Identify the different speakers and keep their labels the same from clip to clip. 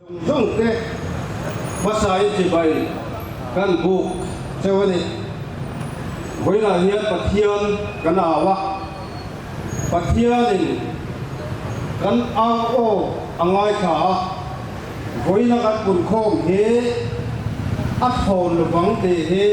Speaker 1: Zawng te hmasain chibai kan buk cheu a ni. Vawiinah hian Pathian kan au a, Pathianin kan au aw a ngaithla a, vawiina kan punkhawm hi a thlawn lovang tih hi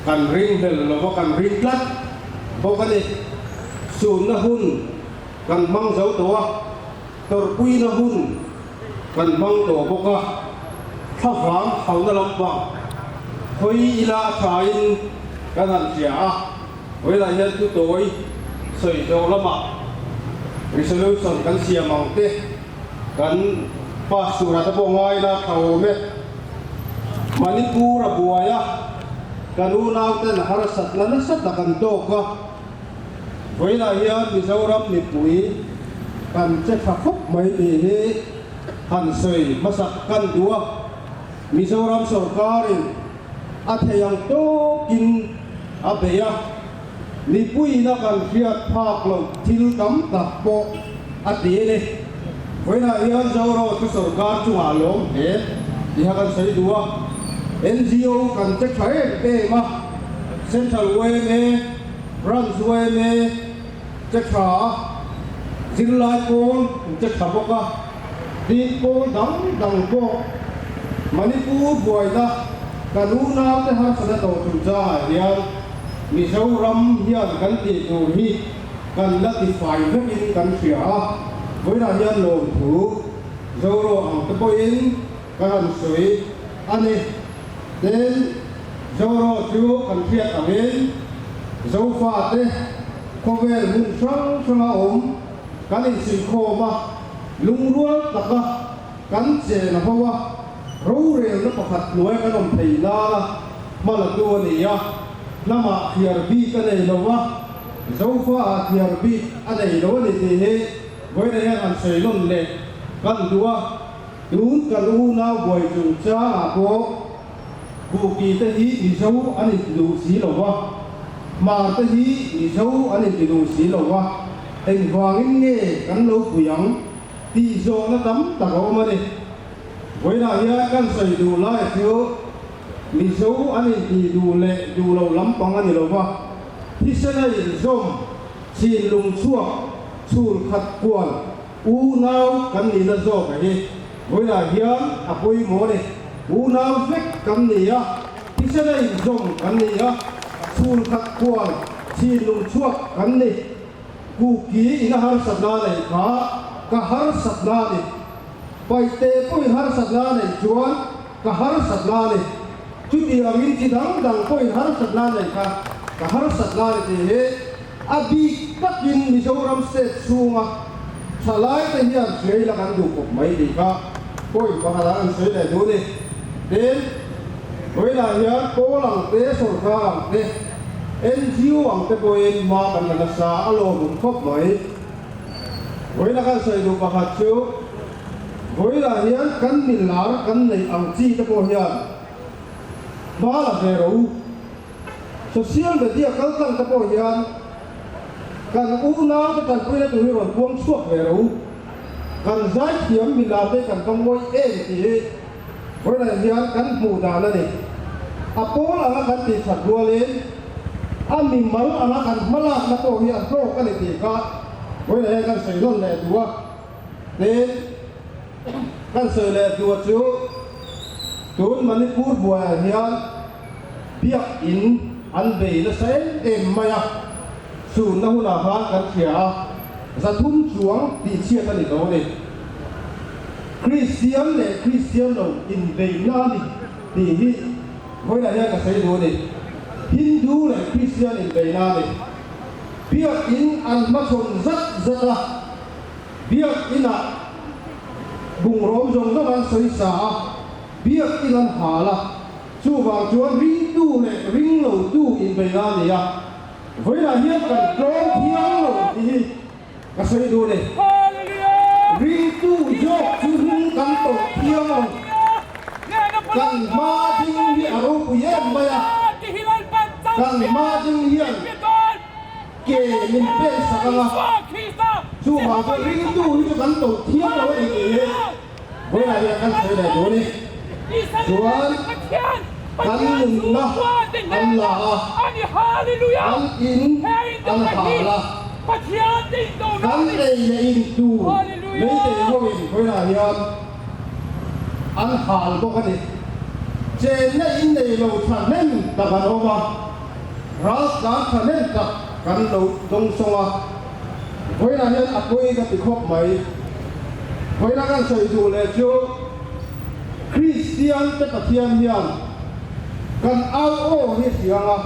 Speaker 1: kan ringhlel lova kan ring tlat bawk a ni. Sunna hun kan hmang zo tawh a. Tawrhpuina hun kan hmang tawh bawk a, thlavang thauna lampang hawi ila a thain kan han hria a, vawilah hian thu tawi sawi zawh lamah resolution kan siam ang te kan pass turah te pawh ngai ila tha awm e. Manipur a buai a, kan unauten harsatna nasa tak an tawk a. Vawiinah hian Mizoram mipui kan che tha khawp mai tih hi han sawi hmasak kan duh a, Mizoram sawrkarin a thei ang tawkin a bei a, mipuiin a kan hriat phak loh thil tam tak pawh a ti a ni. Vawiinah hian Zoro chu sawrkar chungah a lawm hle tih a kan sawi duh a, NGO kan che tha em em a, Central yma, Branch yma che tha a, zirlai pawl an che tha bawk a, tin pawl dang dang pawh Manipur buaina kan unaute harsatna tawh chungchangah hian Mizoram hian kan tih tur hi kan la tifai vekin kan hria a, vawiinah hian lawmthu Zoro ang te pawhin ka han sawi a ni. Tin, Zoro chu kan hriat angin Zofate khawvel hmun hrang hranga awm kan insuihkhawm a, lungrual taka kan chen ho a, rorelna pakhat hnuai kan awm thei nana hma la tu a ni a, hnamah thiar bik a nei lo va, Zofa-ah thiar bik a nei lo a ni tih hi vawiin hian han sawi nawn leh kan duh a. Tun kan unau buai chungchangah pawh Kuki te hi Mizo an inti duh si lo va, Hmar te hi Mizo an inti duh si lo va, engvangin nge kan lo pui ang tih zawhna tam tak a awm a ni. Vawiinah hian kan sawi duh lai chu Mizo an inti duh leh duh lo lampang a ni lo va, thisen a inzawm, chinlung chhuak, chhul khat kual, Unau kan nihna zawk a hi vawilah hian a pawimawh a ni. Unau vek kan ni a, thisen a inzawm kan ni a, chhul khat kual chhinlung chhuak kan ni. Kuki in a harsatna neih kha ka harsatna a ni. Paihte pawhin harsatna neih chuan ka harsatna a ni. Chutiangin chi dang dang pawhin harsatna neih kha ka harsatna a ni tih hi A bik takin Mizoram state chhunga thalaite hian hriaila kan duh khawp mai tih kha point pakhatah an sawi leh duh a ni. Tin, vawiinah hian pawl ang te, sorkar ang te, NGO ang te pawhin hma kan la nasa a lawmawm khawp mai. Vawiina kan sawi duh pakhat chu vawiinah hian kan milar kan neih ang chi te pawh hian hma la ve rawh u. Social media kal tlang te pawh hian kan unau te tanpuina tur hi rawn puang chhuak ve ro. Kan zaithiam milar te kan va ngawi em tih hi vawiinah hian kan hmuh dan a ni. A pawl anga kan tih that rualin a mimal anga kan hmalakna pawh hi a hlawk a ni tih kha vawiinah hian kan sawi nawn leh duh a. Tin, kan sawi leh duh chu tun Manipur buaiah hian Biak in an bei nasa em em mai a, chhunna hunah khan kan hria a, 300 chuang tih chhiat a ni tawh a ni. Kristian leh Kristian lo inbeihna a ni tih hi vawiinah hian ka sawi duh a ni. Hindu leh Kristian inbeihna a ni. Biak in an hmachhawn zat zat a, Biak inah bungraw awm zawng zawng an sawi sa a, Biak in an hal a, Chuvang chuan ringtu leh ringlotu inbeihna a ni a, vawiinah hian kan tlawm thiang lo tih hi ka sawi duh a ni. Ringtu zawk chu ring kan tawrh thiang lo. Kan hma ding hi a ropui em mai a, kan hma ding hian ke min pen sak ang a, chuvang chuan ringtu hi chu kan tawrh thiang lo a ni tih hi. Vawiinah hian kan sawi leh duh a ni. Chuan kan nunna an la a, kan in an hal a, kan ei leh in tur meitei hoin vawiinah hian an hal bawk a ni. Chenna in nei lo thahnem tak an awm a, raltlan thahnem tak kan lo dawngsawng a. Vawiinah hian a pawi ka ti khawp mai. Vawiina kan sawi duh leh chu Kristian te Pathian hian kan au aw hi hriang a,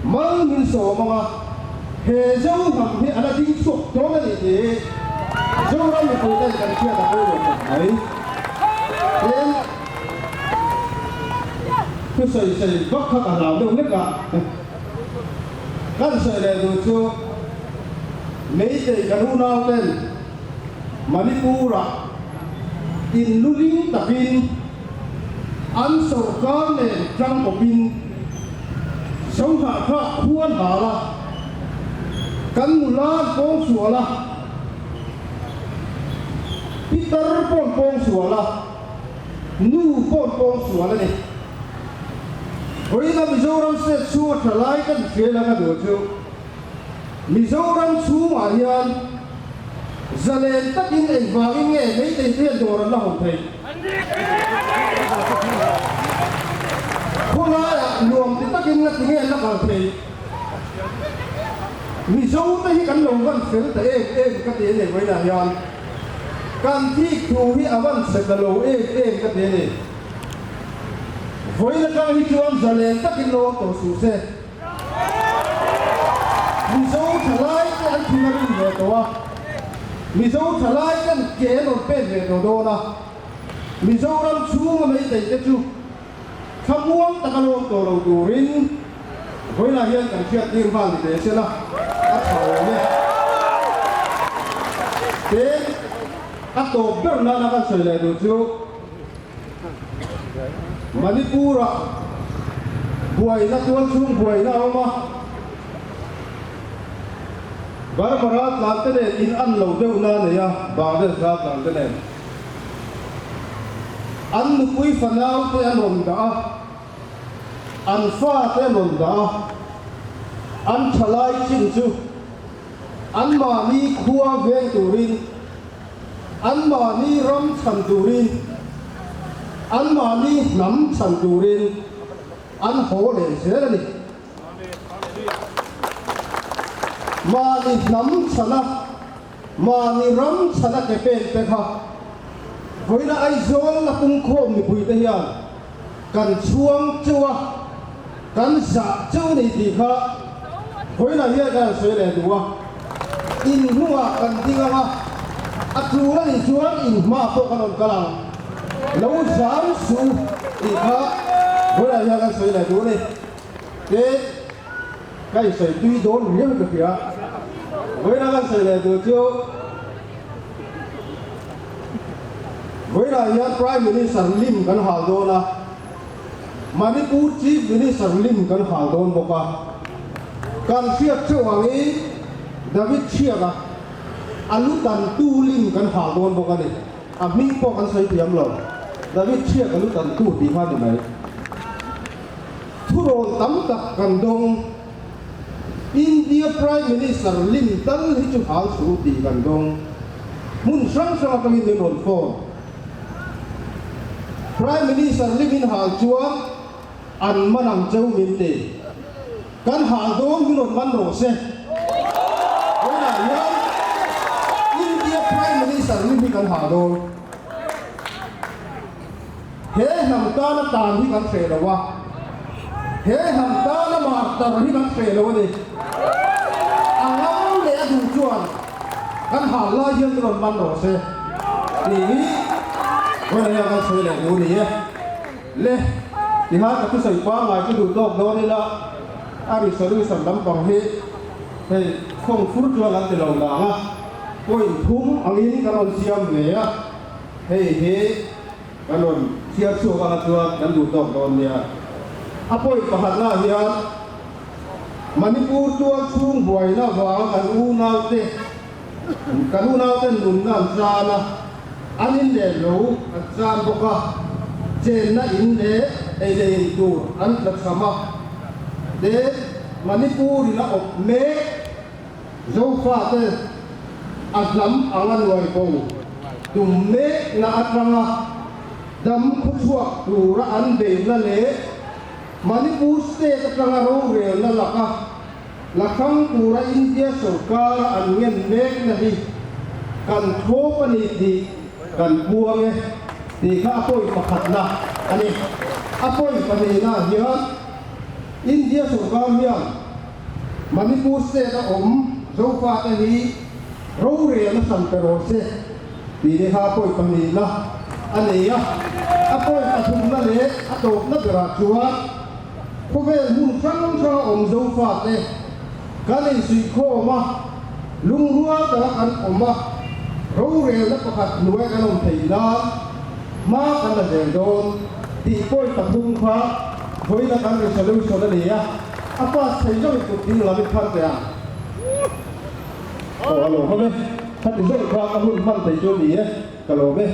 Speaker 1: mal min sawm ang a, he Zoram hi a la ding chhuak dawn a ni tih hi Zoram mipui ten kan hriat a pawimawh khawp mai. Tin, thusawi sawi vak kha ka hlau deuh hlek a. Kan sawi leh duh chu Meitei kan unauten Manipur-ah inluling takin an sorkar nen tangkawpin Zohnahthlak khuan hal a, kan nula an pawngsual a, pitar pawh an pawngsual a, nu pawh an pawngsual a ni. Vawiina Mizoram state chhunga tha lai kan hrial anga duh chu Mizoram chhungah hian zalen takin engvangin nge meitei te hian dawr an la hawn theih? Khawlaiah nuam ti takin nga ti nge an la kal theih? Mizo te hi kan lo van fel ta em em ka ti a ni vawiinah hian kan thik thu hi a van chhe ta lo em em ka ti a ni. Vawiin atang hi chuan zalen takin lo awm tawh suh se. Mizo thalai te an thil a rin ve tawh a, Mizo thalai ten ke an rawn pek ve tawh dawn a, Mizoram chhunga meitei te chu thlamuang taka lo awm tawh lo turin vawiinah hian kan hriattir nghal ni ve se la a tha awm e. Tin, a tawp ber nana kan sawi leh duh chu, Manipur-ah buaina tualchhung buaina a awm a, Burma raltlan te nen in an lo deuhna a nei a, Bangladesh raltlan te nen an nupui fanau te an rawn dah a, an fa te an rawn dah a, an thalai chin chu anmahni khua veng turin Anmahni ram chhan turin, anmahni hnam chhan turin an haw leh zel a ni. Mahni hnam chhana, mahni ram chhana ke pen te kha vawiina Aizawl la pungkhawm mipuite hian kan chhuang cheu a, kan zah cheu ni tih kha vawiinah hian kan han sawi leh duh a, in hnungah kan ding ang a, a tul a nih chuan in hma pawh kan rawn kal ang, lo zam suh tih kha vawiinah hian kan sawi leh duh a ni. Tin, ka insawi tui dawn riau ka hria, vawiinah kan sawi leh duh chu, Vawiinah hian Prime Minister lim kan hal dawn a, Manipur Chief Minister lim kan hal dawn bawk a. Kan hriat theuh angin David Chhiaka a lu tantu lim kan hal dawn bawk a ni. A hming pawh kan sawi thiam lo, David Chhiaka lu tantu tih kha a ni mai. Thurawn tam tak kan dawng. India Prime Minister lim tal hi chu hal suh tih kan dawng. Hmun hrang hrang atangin min rawn phone. Prime Minister lim in hal chuan an man ang cheu min ti. Kan hal dawn min rawn man rawh se. Vawiinah hian India Prime Minister lim hi kan hal dawn. He hnam tana tan hi kan hreh lo a, he hnam tana martar hi kan hreh lo a ni. A ngam leh a duh chuan kan hal lai hian min rawn man rawh se tih hi vawiin hian kan sawi leh duh a ni e. Le, tihan ka thusawi pangngai chu duh tawk dawn ila a resolution lampang hi hei khawng fur chuan an ti lo dang a, point thum angin kan rawn siam ve a, hei hi Kan rawn chhiar chhuak anga chuan kan duh tawk dawn nia. A point pakhatnaah hian Manipur tual chhung buaina vanga kan unaute kan unauten nunna an tan a, An in leh lo an chan bawk a, chenna in leh ei leh in tur an tlachham a, te Manipur in a awp mek Zofate a hnam anga nuai bo tum mekna atanga dam khawchhuak tura an beihna leh Manipur state atanga rorelna laka la hrang tura India sorkara an ngen mekna hi kan thlawp a ni tih kan puang e tih kha a pawi pakhatna a ni. A pawi pahnihna hian India sorkar hian Manipur state a awm Zofate hi rorelna hran pe rawh se tih ni kha a pawi pahnihna a nei a. A pawi pathumna leh a tawpna berah chuan Khawvel hmun hrang hranga awm Zofate kan insuihkhawm a, lungrual taka kan awm a, rorelna pakhat hnuai kan awm theih nan hma kan la zel dawn tih point pathum kha vawiina kan resolution a ni a, a pass thei zawng in kut ding lam in phar teh ang. Aw a lawm e, khati zawng kha ka hun hman thei chu a ni e, ka lawm e.